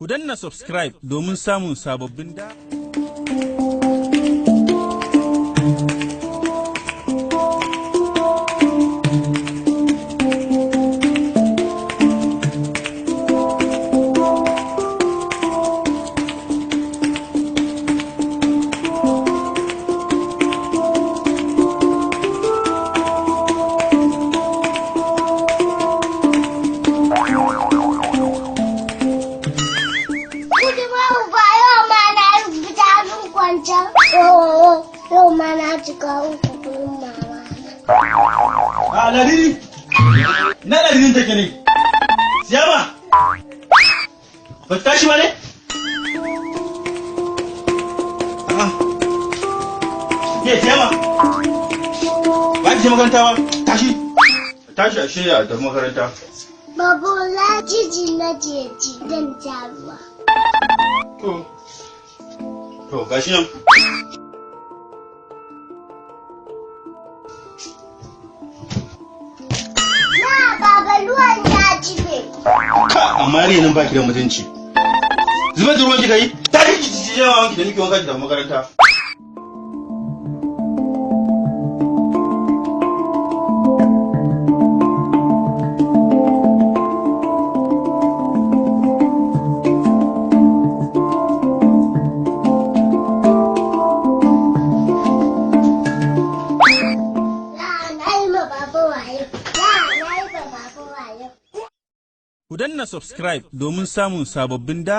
Ku danna subscribe domin samun sababbin da. Kudu ba ba yau ma na rubuta hannun kwancan. Yau ma na cika uku gurin mama. A ladidi! Na ladidin take ne? Siyama! Ba ta tashi ba ne? A'a. Ke siyama! Ba ki je makaranta ba? Tashi! Tashi a shirya a tafi makaranta. Babu la jiji na jeji don jaruwa. To. To gashi nan. Na baba ruwan ya jibe. Ka amma yarinyar nan baki da mutunci. Zubar da ruwan kika yi? Tashi ki ci jama'a wanki da miki wanka ki tafi makaranta. La na yi ma baba wayo. La na yi ma baba wayo. Ku danna subscribe domin samun sababbin da.